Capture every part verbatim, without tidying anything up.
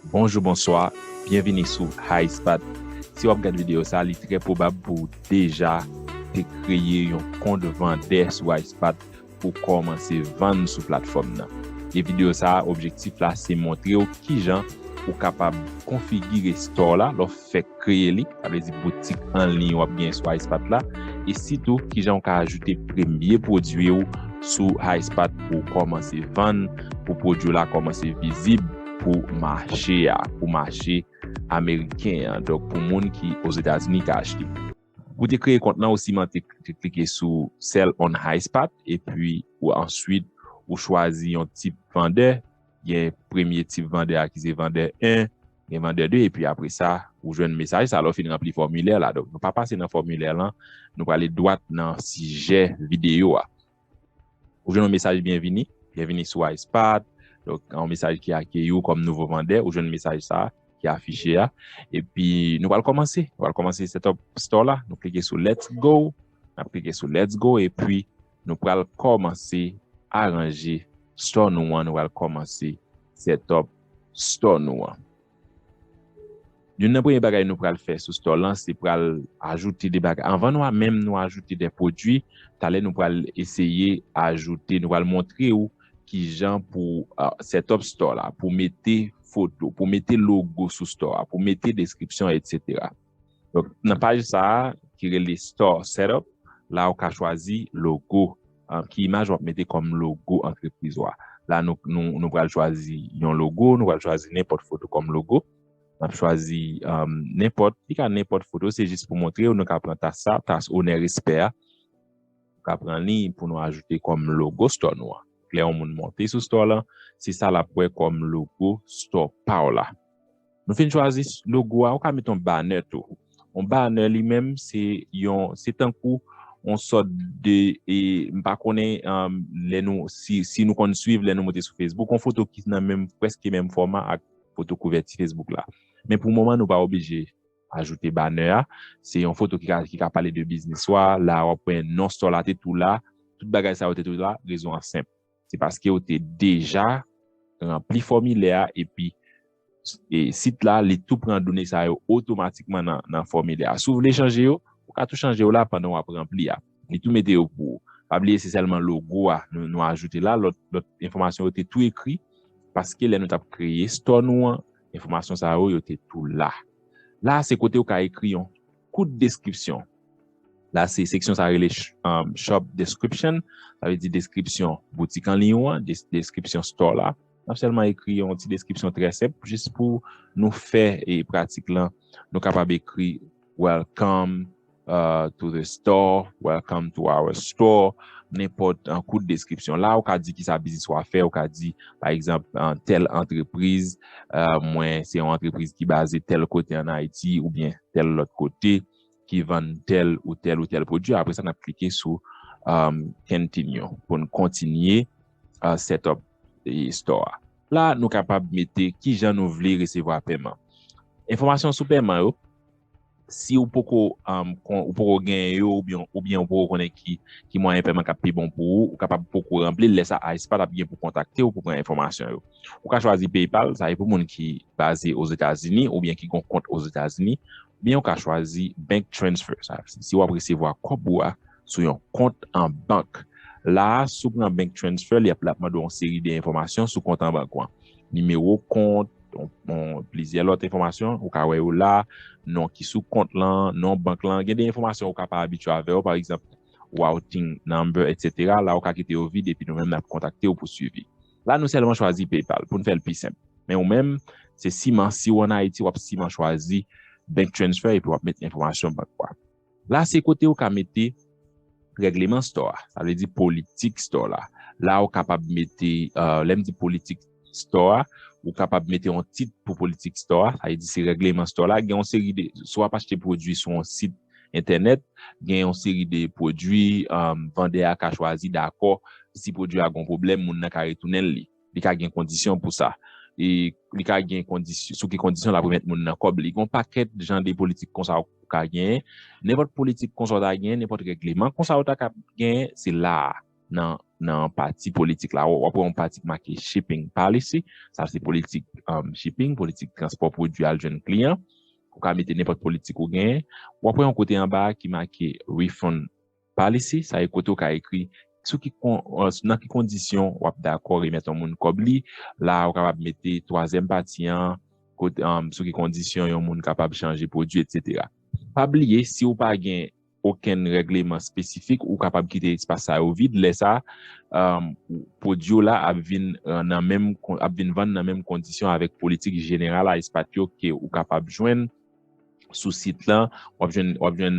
Bonjou, bonswa, byenvini sou Highspat. Si w ap gad videyo sa, li trè pwobab pou w deja te kreye yon kont vandè sou Highspat pou w kòmanse vann sou platfòm nan. E videyo sa a, objektif la se montre w kijan ou kapab konfigire store la lè w fèk kreye li, sa vle di boutik an liy w ap genyen sou Highspat la, e sitou kijan w ka ajoute premye pwodui w sou Highspat pou w kòmanse vann, pou pwodui w la kòmanse vizib pou mache a, pou mache ameriken an, donk pou moun ki Ozetazini ka achte. Pou te kreye kont lan, ou siman te, te klike sou Sell on Highspat, epi ou answit ou chwazi yon tip vandè. Gen premye tip vandè a ki se vandè en, gen vandè de, epi apre sa, ou jwenn mesaj sa lè w fin ranpli fòmilè la. Donk, nou pa pase nan fòmilè lan, nou prale dwat nan sijè videyo a. Ou jwenn yon mesaj byenvini, byenvini sou Highspat. Donk, yon mesaj ki akeyi w kòm nouvo vandè, ou jwenn mesaj sa a ki afiche a. Epi, nou pral kòmanse. Nou pral kòmanse setup store la. Nou klike sou Let's Go. N ap klike sou Let's Go. Epi, nou pral kòmanse aranje store nou an. Nou pral kòmanse setup store nou an. Youn nan premye bagay nou pral fè sou store lan, se pral ajoute de bagay. Anvan nou a menm nou ajoute de pwodui, talè nou pral eseye ajoute, nou pral montre w kijan pou uh, setup store la, pou mete foto, pou mete logo sou store a, pou mete deskripsyon, etsetera. Donk, nan paj sa a, ki rele Store Setup, la ou ka chwazi logo. Uh, ki imaj w ap mete kòm logo antrepriz ou a? La, nou, nou, nou pral chwazi yon logo, nou pral chwazi nenpòt foto kòm logo. N ap chwazi um, nenpòt, li ka nenpòt foto, se jis pou montre w, nou ka pran tas sa, tas onè respè a. Nou ka pran li pou nou ajoute kòm logo store nou an. Lè yon moun monte sou store lan, se sa l ap wè kòm logo store pa w la. Nou fin chwazi logo a, ou ka mete yon banner tou. Yon banner li menm, se yon, se tankou yon sòt de, e, m pa konnen um, lè nou, si, si nou konn swiv, lè nou monte sou Facebook, yon foto ki nan menm, prèske menm fòma ak foto kouvèti Facebook la. Men pou moman, nou pa oblije ajoute banner a. Se yon foto ki ka, ki ka pale de biznis ou a. La, w ap wè non store la te tou la. Tout bagay sa yo te tou la. Rezon an senp. Se paske ou te deja ranpli fòmilè a epi e, sit la, li tou pran done sa yo otomatikman nan, nan fòmilè a. Si w vle chanje yo, ou ka tou chanje yo la pandan w ap ranpli a. Li tou mete yo pou ou. Pa bliye se sèlman logo a nou, nou ajoute la, lòt, lòt enfòmasyon yo te tou ekri, paske lè nou t ap kreye store nou an, enfòmasyon sa yo, yo te tou la. La, se kote ou ka ekri yon kout deskripsyon. La, se seksyon sa rele sh- um, Shop Description, sa vle di deskripsyon boutik an liy ou an, des- deskripsyon store la. N ap sèlman ekri yon ti deskripsyon trè senp, jis pou nou fè e, pratik lan. Nou kapab ekri Welcome uh, to the store, welcome to our store, nenpòt an kout deskripsyon. La, ou ka di ki sa biznis ou a fè, ou ka di, pa egzanp, uh, tèl antrepriz, uh, mwen se yon antrepriz ki baze tèl kote ann Ayiti oubyen tèl lòt kote, ki vann tèl ou tèl ou tèl pwodui. Apre sa, n ap klike sou um, Continue pou n kontinye uh, setup e, store a. La, nou kapab mete kijan nou vle resevwa pèman. Enfòmasyon sou pèman yo, si ou poko, um, kon, ou poko genyen yo oubyen, oubyen ou poko konnen ki, ki mwayen pèman k ap pi bon pou ou, ou kapab poko ranpli l. Lè sa, Highspat ap gen pou kontakte w pou pran enfòmasyon yo. Ou ka chwazi PayPal, sa e pou moun ki baze Ozetazini oubyen ki gon kont Ozetazini, oubyen ou ka chwazi Bank Transfer. Sa, si w ap resevwa kòb ou a sou yon kont an bank. La a, si w pran Bank Transfer, li ap, l ap mande w yon seri de enfòmasyon sou kont an bank ou an. Nimewo kont, yon, yon, plizyè lòt enfòmasyon, ou ka wè yo la, non ki sou kont lan, non bank lan. Gen de enfòmasyon ou ka pa abitye avè yo, pa egzanp, routing number, etsetera. La, ou ka kite yo vid, epi nou menm n ap kontakte w pou swivi. La, nou sèlman chwazi PayPal pou n fè l pi senp. Men ou menm, se siman, si w ann Ayiti, w ap siman chwazi Bank Transfer epi w ap met enfòmasyon bank ou a. La, se kote ou ka mete règleman store a, sa vle di politik store la. La, ou kapab mete, uh, lè m di politik store a, ou kapab mete yon tit pou politik store a, sa vle di se règleman store la. Gen yon seri de, si w ap achte pwodui sou yon sit entènèt, gen yon seri de pwodui, um, vandè a ka chwazi dakò si pwodui a gon pwoblèm, moun nan ka retounen l li. Li ka gen kondisyon pou sa. E li ka gen kondisyon, sou ki kondisyon l ap remèt moun nan kòb li. Gon pakèt jan de politik konsa ou ka genyen. Nenpòt politik konsa ou ta genyen, nenpòt règleman konsa ou ta ka genyen, se la a. nan nan pati politik la. W ap wè yon pati ki make shipping policy, sa se politik um, shipping, politik transpò pwodui al jwenn kliyan. Ou ka mete nenpòt politik ou genyen. W ap wè yon kote anba ki make refund policy, sa e kote ou ka ekri sou ki kon, nan ki kondisyon w ap dakò remèt yon moun kòb li. La ou kapab mete twazyèm pati an, kote, um, sou ki kondisyon yon moun kapab chanje pwodui, etsetera. Pa bliye, si ou pa gen okenn règleman espesifik, ou kapab kite espas sa yo vid. Lè sa, um, pwodui w la ap vin uh, nan menm ap vin vann nan menm kondisyon avèk politik jeneral ISPAT yo ke ou kapab jwenn sou sit lan, w ap jwenn, w ap jwenn,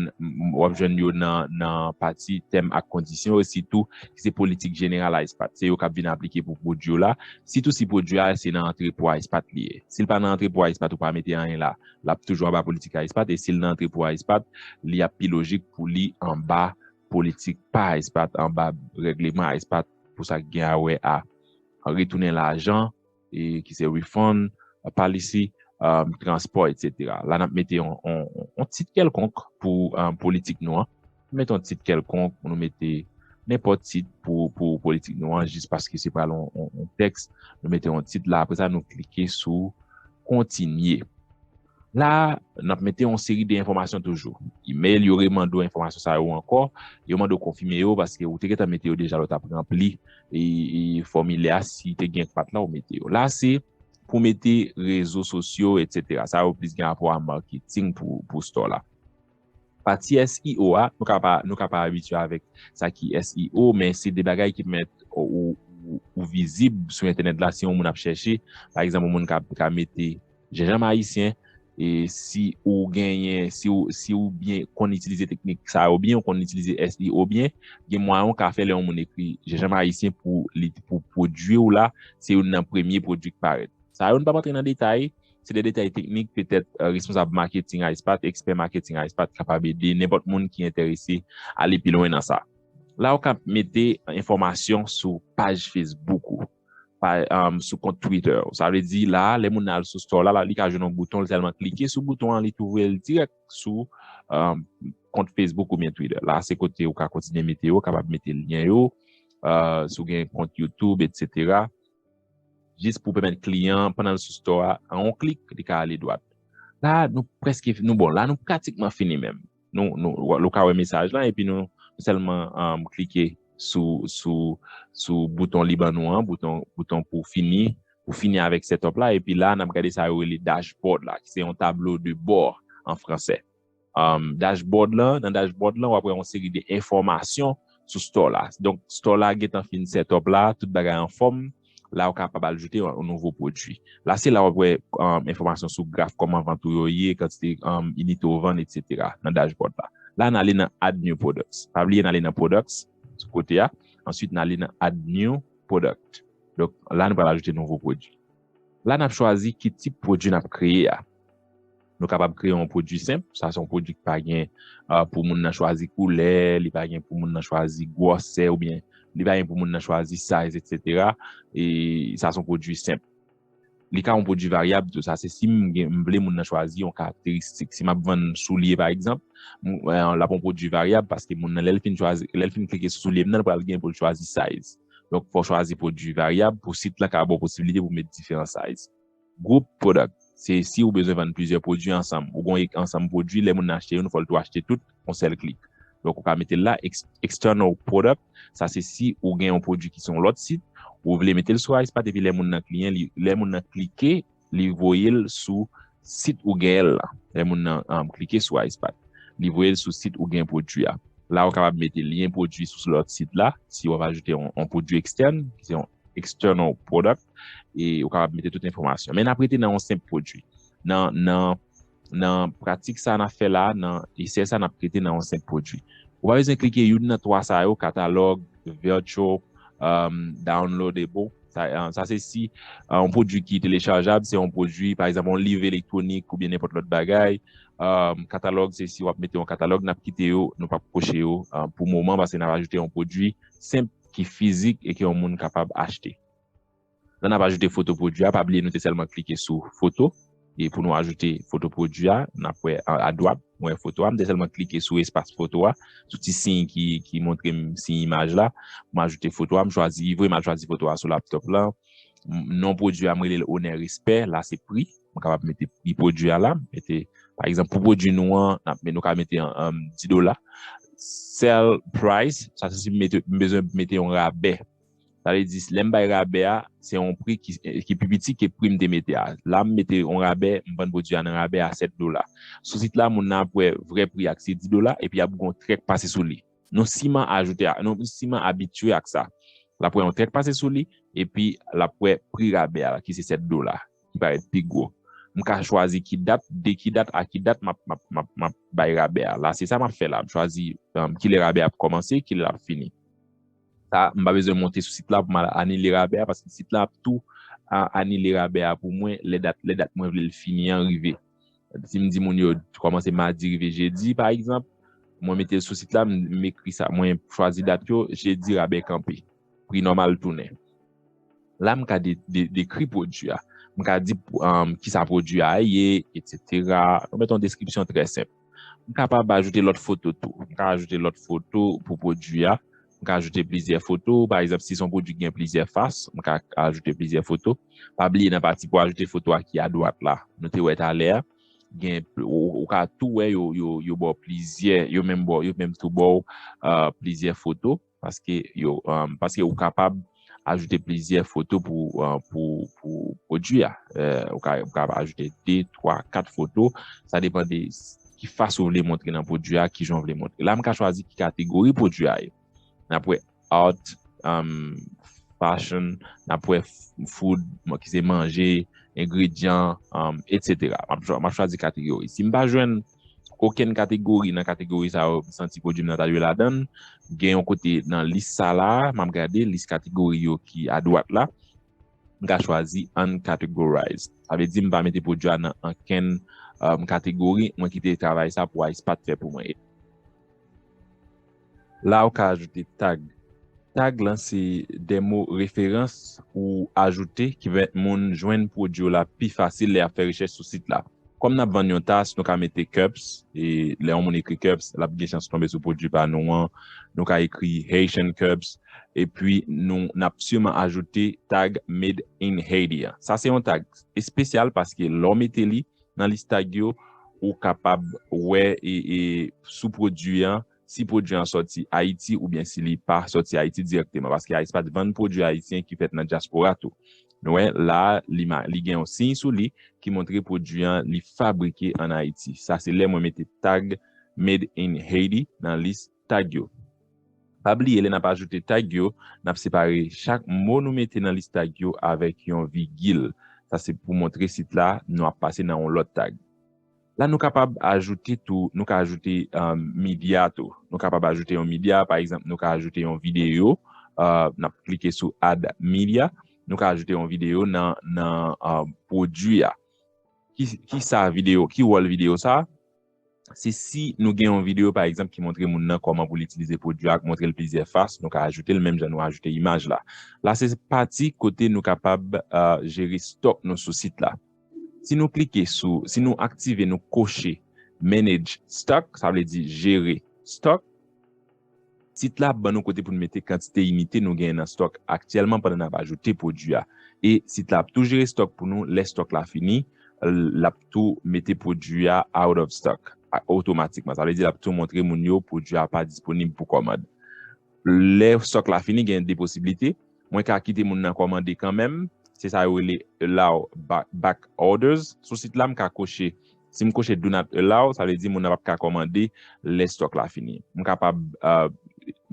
w ap jwenn yo nan, nan pati tèm ak kondisyon yo, sitou ki se politik jeneral ISPAT. Se yo k ap vin aplike pou pwodui yo la, sitou si pwodui a se nan antrepo ISPAT li ye. Si l pa nan antrepo ISPAT, ou pa mete anyen la, l ap toujou anba politik ISPAT, e si l nan antrepo ISPAT, li ap pi lojik pou li anba politik pa ISPAT, anba règleman ISPAT pou sa k gen a wè a retounen lajan, e ki se refund policy, um, transpò, etsetera. La n ap mete yon, yon, yon tit kèlkonk pou um, politik nou an. Nou mete yon tit kèlkonk, nou mete nenpòt tit pou, pou politik nou an, jis paske se pral yon, yon, yon tèks. Nou mete yon tit la, apre sa nou klike sou kontinye. La, n ap mete yon seri de enfòmasyon toujou. Email, yo remande w enfòmasyon sa yo ankò, yo mande w konfime yo paske ou te gentan mete yo deja lè w t ap ranpli e, e fòmilè a, si te gen k pa t la, ou mete yo. La, se pou mete rezo sosyo, etsetera. Sa yo plis gen rapò a marketing pou, pou store la. Pati S E O a, nou ka pa, nou ka pa abitye avèk sa ki S E O, men se de bagay ki pèmèt ou, ou, ou vizib sou entènèt la si yon moun ap chèche. Pa egzanp, yon moun ka, ka mete Jenjanm Ayisyen, e si ou genyen, si ou, si ou byen konn itilize teknik sa yo byen, ou konn itilize S E O byen, gen mwayen ou ka fè lè yon moun ekri Jenjanm Ayisyen pou li, pou pwodui w la, se youn nan premye pwodui k parèt. Sa yo n p ap antre nan detay, se de detay teknik, petèt uh, responsab marketing ISPAT, ekspè marketing ISPAT kapab ede nenpòt moun ki enterese ale pi lwen nan sa. La ou ka mete enfòmasyon sou paj Facebook ou, pa, um, sou kont Twitter ou. Sa vle di la, lè moun nan al sou store la, la li ka jwenn yon bouton, li sèlman klike sou bouton an, li twouve l dirèk sou um, kont Facebook oubyen Twitter. La se kote ou ka kontinye mete yo, kapab mete lyen yo, uh, si w gen kont YouTube, etsetera. Jis pou pèmèt kliyan, pandan l sou store a, an yon klik, li ka ale dwat. La, nou prèske, nou bon, la, nou pratikman fini menm. Nou, nou, ou ka wè mesaj lan, epi nou, nou sèlman um, klike sou, sou, sou bouton li ban nou an, bouton, bouton pou fini, pou fini avèk setup la, epi la, n ap gade sa yo rele dashboard la, ki se yon tablo de bò an fransè. Um, dashboard lan, nan dashboard lan, w ap wè yon seri de enfòmasyon sou store la. Donk, store la gentan fin setup la, tout bagay anfòm. La, ou kapab ajoute yon, yon nouvo pwodui. La, se la w ap wè um, enfòmasyon sou graf, kòman vant ou yo ye, kantite um, inite w vann, etsetera. Nan dashboard la. La, n ale nan add new products. Pa bliye n ale nan products, sou kote a. Answit, n ale nan add new product. Donk, la, nou pral ajoute nouvo pwodui. La, n ap chwazi ki tip pwodui n ap kreye a. Nou kapab kreye yon pwodui senp. Sa se yon pwodui ki pa gen uh, pou moun nan chwazi koulè, li pa gen pou moun nan chwazi gwosè, oubyen li pa gen pou moun nan chwazi size, etsetera. E sa se yon pwodui senp. Li ka yon pwodui varyab tou. Sa se si m, gen, m vle moun nan chwazi yon karakteristik. Si m ap vann soulye, pa egzanp, m, uh, l ap yon pwodui varyab paske moun nan, lè l fin chwazi, lè l fin klike sou soulye m nan, l pral gen pou l chwazi size. Donk, fò w chwazi pwodui varyab pou sit lan ka ba w posibilite pou w met diferan size. Group product, se si ou bezwen vann plizyè pwodui ansanm. Ou gen yon ansanm pwodui, lè moun nan achte youn, fò l tou achte tout, yon sèl klik. Donk, ou ka mete l la, ex, external product, sa se si ou gen yon pwodui ki se yon lòt sit, ou vle mete l sou ISPAT, epi lè moun nan kliyen, li, lè moun nan klike, li voye l sou sit ou genyen l la. Lè moun nan um, klike sou ISPAT, li voye l sou sit ou gen pwodui a. La, ou kapab mete lyen pwodui sou lòt sit la, si w ap ajoute yon, yon pwodui ekstèn, ki se yon external product, e ou kapab mete tout enfòmasyon. Men n ap rete nan yon senp pwodui. Nan, nan, nan pratik sa n ap fè la, nan esè sa n ap rete nan yon senp pwodui. Ou pa bezwen klike youn nan twa sa yo, katalòg, virtual, um, downloadable. Sa, uh, sa se si uh, yon pwodui ki telechajab, se yon pwodui, pa egzanp, yon liv elektwonik oubyen nenpòt lòt bagay. Um, katalòg, se si w ap mete yon katalòg, n ap kite yo, nou p ap koche yo uh, pou moman, paske n ap ajoute yon pwodui senp ki fizik e ke yon moun kapab achte. Lè n ap ajoute foto pwodui a, pa bliye nou te sèlman klike sou foto. E pou nou ajoute foto pwodui a, n ap wè a, adwat, mwen wè foto a, m te sèlman klike sou espas foto a, sou ti siy ki, ki montre m siy imaj la, m ajoute foto a, m chwazi, vre m al chwazi foto a sou laptop la. M- Non pwodui a, m rele l Onè Respè, la se pri. M kapab mete pri pwodui a la, mete, pa egzanp, pou pwodui nou an, n ap met- nou ka mete an, an dis dola. Sell price, sa se si m mete- m bezwen mete yon rabè. Sa vle di, lè m bay rabè a, se yon pri ki, ki pi piti ke pri m te mete a. La, m mete yon rabè, m vann pwodui a nan rabè a sèt dola. Sou sit la, moun nan ap wè vrè pri a ki se dis dola, epi ap gen yon trèk pase sou li. Nou siman ajoute, a- nou siman abitye ak sa. L ap wè yon trèk pase sou li, epi l ap wè pri rabè a, ki se sèt dola, ki parèt pi gwo. M ka chwazi ki dat, de ki dat, a ki dat m ap, m ap, m ap, m ap bay rabè a. La, se sa m ap fè la. M chwazi um, kilè rabè a ap kòmanse, kilè l ap fini. Sa, m pa bezwen monte sou sit la pou m al anile rabè a, paske sit la ap tou a- anile rabè a pou mwen lè dat, lè dat mwen vle l fini an rive. Si m di moun yo kòmanse madi rive jedi, pa egzanp, mwen mete l sou sit la, m m ekri sa, mwen chwazi dat yo, jedi rabè kanpe, pri nòmal tounen. La, m ka de- de- dekri pwodui a. M ka di um, kisa pwodui a ye, etsetera. Nou mete yon deskripsyon trè senp. M kapab ajoute lòt foto tou. M ka ajoute lòt foto pou pwodui a. M ka ajoute plizyè foto. Pa egzanp, si se yon pwodui ki gen plizyè fas, m ka ajoute plizyè foto. Pa bliye nan pati pou ajoute foto a ki adwat la. Nou te wè talè a. Gen, ou, ou ka tou wè yo, yo, yo ba w plizyè, yo menm ba w, yo menm tou ba w uh, plizyè foto. Paske yo, um, paske ou kapab ajoute plizyè foto pou, uh, pou, pou pwodui a. Uh, ou ka, ou ka ajoute de, twa, kat foto. Sa depann de s- ki fas ou vle montre nan pwodui a, ki jan ou vle montre. La, m ka chwazi ki kategori pwodui a ye. N ap wè art, um, fashion, n ap wè f- food, ki se manje, engredyan, um, etsetera. M ap, chwa- m ap chwazi kategori. Si m pa jwenn okenn kategori nan kategori sa yo, m santi pwodui m nan ta dwe ladan l, gen yon kote nan lis sa la, m ap gade lis kategori yo ki adwat la, m ka chwazi uncategorize. Sa vle di m pa mete pwodui a nan ankenn um, kategori, mwen kite travay sa pou Icepat fè pou mwen. La, ou ka ajoute tag. Tag lan se de mo referans ou ajoute ki pèmèt moun jwenn pwodui w la pi fasil lè y ap fè rechèch sou sit la. Kòm n ap vann yon tas, nou ka mete cups, e lè yon moun ekri cups, l ap gen chans tonbe sou pwodui pa nou an. Nou ka ekri Haitian cups, epi nou n ap siman ajoute tag Made in Haiti an. Sa se yon tag espesyal paske lè w mete li nan lis tag yo, ou kapab wè e, e, sou pwodui an, si pwodui an sòti Ayiti oubyen si li pa sòti Ayiti dirèkteman. Paske Icepat vann pwodui ayisyen ki fèt nan dyaspora tou. Nou wè, la, li, ma- li gen yon siy sou li ki montre pwodui an li fabrike ann Ayiti. Sa se lè mwen mete tag Made in Haiti nan lis tag yo. Pa bliye, lè n ap ajoute tag yo, n ap separe chak mo nou mete nan lis tag yo avèk yon vigil. Sa se pou montre sit la, nou ap pase nan yon lòt tag. La, nou kapab ajoute tou, nou ka ajoute um, media tou. Nou kapab ajoute yon media, pa egzanp, nou ka ajoute yon videyo, uh, n ap klike sou add media, nou ka ajoute yon videyo nan, nan uh, pwodui a. Ki, ki sa videyo, ki wòl videyo sa? Se si nou gen yon videyo, pa egzanp, ki montre moun nan kòman pou l itilize pwodui a, k montre l plizyè fas, nou ka ajoute l menm jan nou ajoute imaj la. La, se pati kote nou kapab uh, jere stòk nou sou sit la. Si nou klike sou, si nou aktive, nou koche Manage Stock, sa vle di jere stòk, sit la ap ban nou kote pou n mete kantite inite nou genyen nan stòk aktyèlman pandan n ap ajoute pwodui a. E sit la ap tou jere stòk pou nou. Lè stòk la fini, l ap tou mete pwodui a out of stock a- otomatikman. Sa vle di l ap tou montre moun yo pwodui a pa disponib pou kòmand. Lè stòk la fini, gen de posiblite. Mwen ka kite moun nan kòmande kanmenm. Se sa yo rele allow back, back orders. Sou sit la, m ka koche. Si m koche do not allow, sa vle di moun nan p ap ka kòmande lè stòk la fini. M kapab, uh,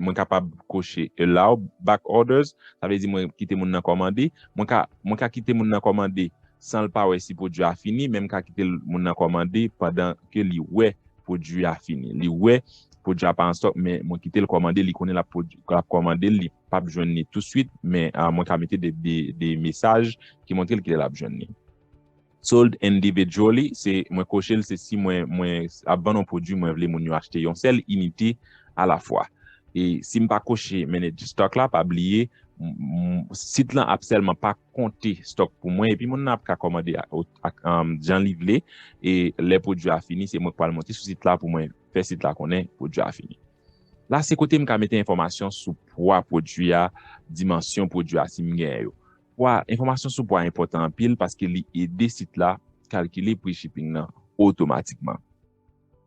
mwen kapab koche allow back orders. Sa vle di mwen kite moun nan kòmande. Mwen ka, mwen ka kite moun nan kòmande san l pa wè si pwodui a fini, men m ka kite l- moun nan kòmande pandan ke li wè pwodui a fini. Li wè pwodui a pa an stòk, men mwen kite l kòmande, li konnen l ap pwodui- l ap kòmande l, li p ap jwenn li touswit, men uh, mwen ka mete de, de, de mesaj ki montre l kilè l ap jwenn li. Sold individually, se mwen koche l, se si mwen, mwen ap vann yon pwodui, mwen vle moun yo achte yon sèl inite alafwa. E si m pa koche manage stock la, pa bliye, m- m- sit lan ap sèlman pa konte stòk pou mwen, epi moun nan ap ka kòmande ak, ak, um, jan li vle, e lè pwodui a fini, se mwen k pral monte sou sit la pou mwen fè sit la konnen pwodui a fini. La, se kote m ka mete enfòmasyon sou pwa pwodui a, dimansyon pwodui a, si m genyen yo. Pwa, enfòmasyon sou pwa enpòtan anpil paske li ede sit la kalkile pri shipping nan otomatikman.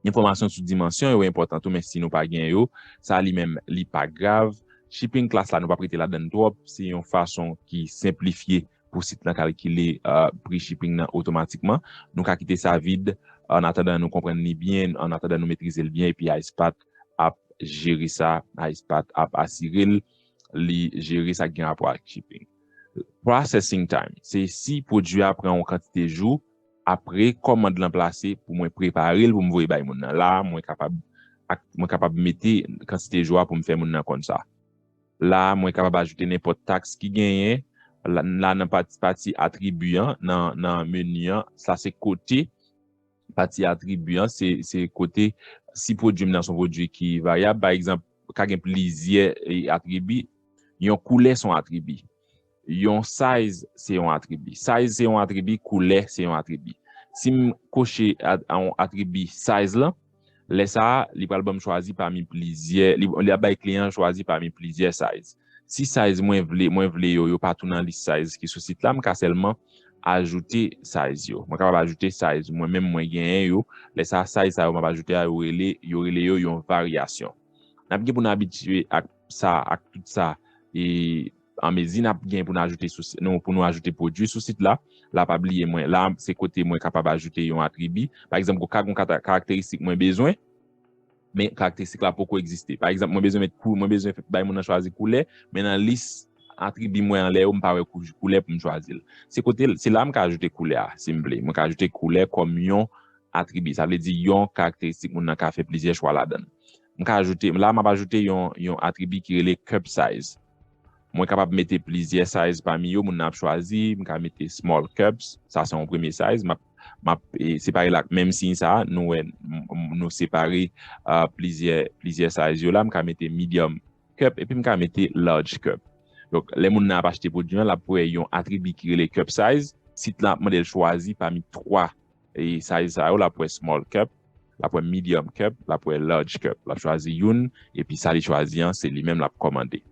Enfòmasyon sou dimansyon yo enpòtan tou, men si nou pa gen yo, sa li menm, li pa grav. Shipping class la, nou p ap rete ladan l twòp. Se yon fason ki senplifye pou sit lan kalkile, uh, pri shipping nan otomatikman. Nou ka kite sa vid, annatandan nou konprann li byen, annatandan nou metrize l byen, epi Icepath ap jere sa, Icepath ap asire l, li jere sa k gen rapò ak shipping. Processing time, se si pwodui a pran yon kantite jou, apre kòmand lan plase pou mwen prepare l pou m voye bay moun nan. La, mwen kapab, ak- mwen kapab mete kantite jou a pou m fè moun nan konn sa. La, mwen kapab ajoute nenpòt taks ki genyen. La, la nan pati, pati atribi an, nan, nan meni an, sa se kote pati atribi an, se, se kote si pwodui m nan se yon pwodui ki varyab. Pa egzanp, ka gen plizyè, e, atribi. Yon koulè se yon atribi. Yon size se yon atribi. Size se yon atribi, koulè se yon atribi. Si m koche a- a- yon atribi size lan, lè sa a, li pral ban m chwazi pami plizyè, li, li ap bay kliyan an chwazi pami plizyè size. Si size mwen vle, mwen vle yo, yo pa tou nan lis size ki sou sit la, m ka sèlman ajoute size yo. Mwen kapab ajoute size mwen menm mwen genyen yo. Lè sa a, size sa yo m ap ajoute a, yo rele, yo rele yo yon varyasyon. N ap gen pou n abitye ak sa, ak tout sa, e anmezi n ap gen pou n ajoute sou si- nou, pou nou ajoute pwodui sou sit la. La, pa bliye mwen, la, se kote mwen kapab ajoute yon atribi. Pa egzanp, ka gen yon kata- karakteristik mwen bezwen, men karakteristik la poko egziste. Pa egzanp, mwen bezwen met kou- mwen bezwen fè- bay moun nan chwazi koulè, men nan lis atribi mwen anlè yo, m pa wè kou- koulè pou m chwazi l. Se kote l- se la m ka ajoute koulè a, si m vle. Mwen ka ajoute koulè kòm yon atribi. Sa vle di yon karakteristik moun nan ka fè plizyè chwa ladan l. M ka ajoute, la m ap ajoute yon, yon atribi ki rele cup size. Mwen kapab mete plizyè size pami yo, moun nan ap chwazi, m ka mete small cups, sa se yon premye size, m ap, m ap, e, separe l ak menm siy sa a, nou wè, m- m- nou separe, uh, plizyè, plizyè size yo la, m ka mete medium cup, epi m ka mete large cup. Donk, lè moun nan ap achte pwodui an, l ap wè yon atribi ki rele cup size, sit la ap mande l chwazi pami twa e size sa yo, l ap wè small cup, l ap wè medium cup, l ap wè large cup. L ap chwazi youn, epi sa li chwazi an, se li menm l ap kòmande.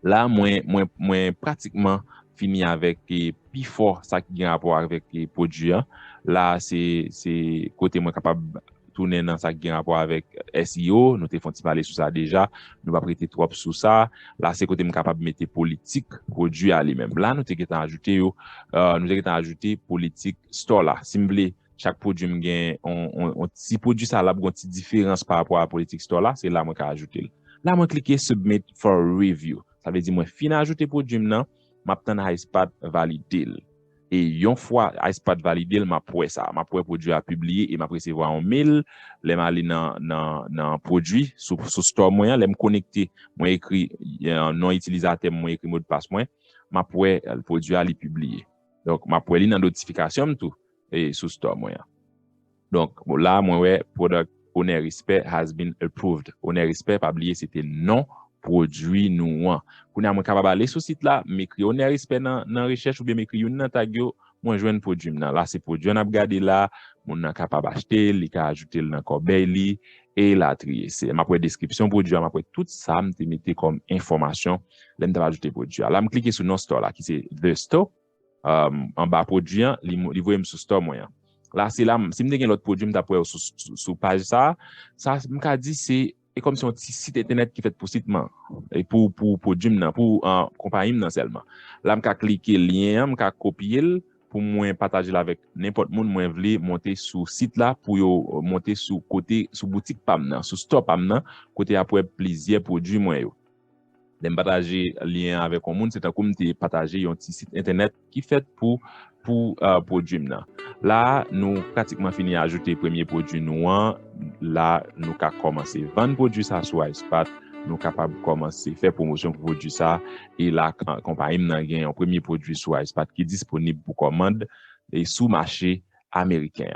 La, mwen, mwen, mwen pratikman fini avèk, e, pifò sa ki gen rapò avèk, e, pwodui an. La, se, se kote mwen kapab tounen nan sa ki gen rapò avèk S E O. Nou te fè yon ti pale sou sa deja. Nou p ap rete twòp sou sa. La, se kote m kapab mete politik pwodui a li menm. La, nou te gentan ajoute yo, uh, nou te gentan ajoute politik store la. Si m vle chak pwodui m gen on, on, on ti pwodui sa l ap gen on ti diferans pa rapò a politik store la, se la mwen ka ajoute l. La mwen klike submit for review. Sa vle di mwen fin ajoute pwodui m nan, m ap tann Icepath valide l. E yon fwa Icepath valide l, m ap wè sa. M ap wè pwodui a pibliye e m ap resevwa yon mail lè m ale nan, nan, nan pwodui sou, sou store mwen an. Lè m konekte, mwen ekri, eh, non itilizatè m, mwen ekri modpas mwen, m ap wè, eh, pwodui a li pibliye. Donk, m ap wè li nan notifikasyon m tou, e, sou store mwen an. Donk, bon, la, mwen wè product owner Respect has been approved. Owner Respect, pa bliye, se te non pwodui nou an. Kounye a, mwen kapab ale sou sit la, m ekri Owner Respect nan, nan rechèch oubyen m ekri youn nan tag yo, mwen jwenn pwodui m nan. La, se pwodui an n ap gade la, moun nan kapab achte l, li ka ajoute l nan kòbèy li, elatriye. Se, m ap wè deskripsyon pwodui a, m ap wè tout sa m te mete kòm enfòmasyon lè m t ap ajoute pwodui a. La, m klike sou non store la, ki se The Store. Um, anba pwodui an, li, li voye m sou store mwen an. La, se la, m- si m te gen lòt pwodui, m t ap wè yo sou, sou, sou paj sa a. Sa, m ka di, se e kòm se yon ti sit entènèt ki fèt pou sit mwen, e pou, pou pwodui m nan, pou, uh, konpayi m nan sèlman. La, m ka klike lyen an, m ka kopye l pou mwen pataje l avèk nenpòt moun mwen vle monte sou sit la, pou yo, uh, monte sou kote, sou boutik pa m nan, sou store pa m nan, kote y ap wè plizyè pwodui mwen yo. Lè m pataje lyen an avèk yon moun, se tankou m te pataje yon ti sit entènèt ki fèt pou, pou, uh, pwodui m nan. La, nou pratikman fini ajoute premye pwodui nou an. La, nou ka kòmanse vann pwodui sa sou Icepath. Nou kapab kòmanse fè pwomosyon pou pwodui sa. E la, kan- konpayi m nan gen yon premye pwodui sou Icepath ki disponib pou kòmand e sou mache ameriken.